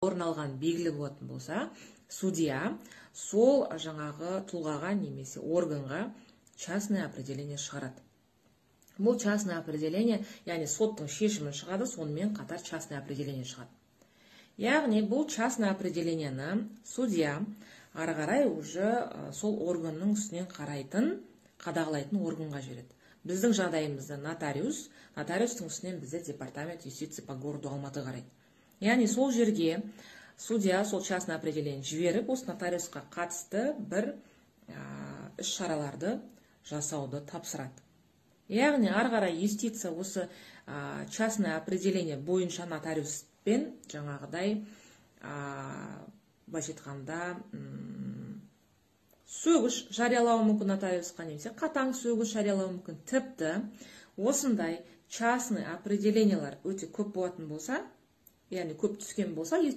Орын алған белгілі болатын болса, судья сол жаңағы тұлғаға немесе органға частное определение шығарады. Бұл частное определение, яғни соттың шешімі шығады, сонымен қатар частное определение шығады. Яғни бұл частное определениені судья ары қарай уже сол органның үстінен қарайтын, қадағалайтын органға жібереді. Біздің жағдайымызда нотариус, нотариустың үстінен бізде департамент юстиции по городу Алматы қарайды. Яғни сол жерге судья сол частное определение жіберіп, осы нотариусқа қатысты бір іс шараларды жасауды тапсырады. Яғни ары қарай юстиция осы частное определение бойынша нотариуспен жаңағыдай, былайша айтқанда, сөгіс жариялауы мүмкін нотариусқа немесе қатаң сөгіс жариялауы мүмкін. Тіпті осындай частный определениялар өте көп болатын болса, яғни көп түскен болса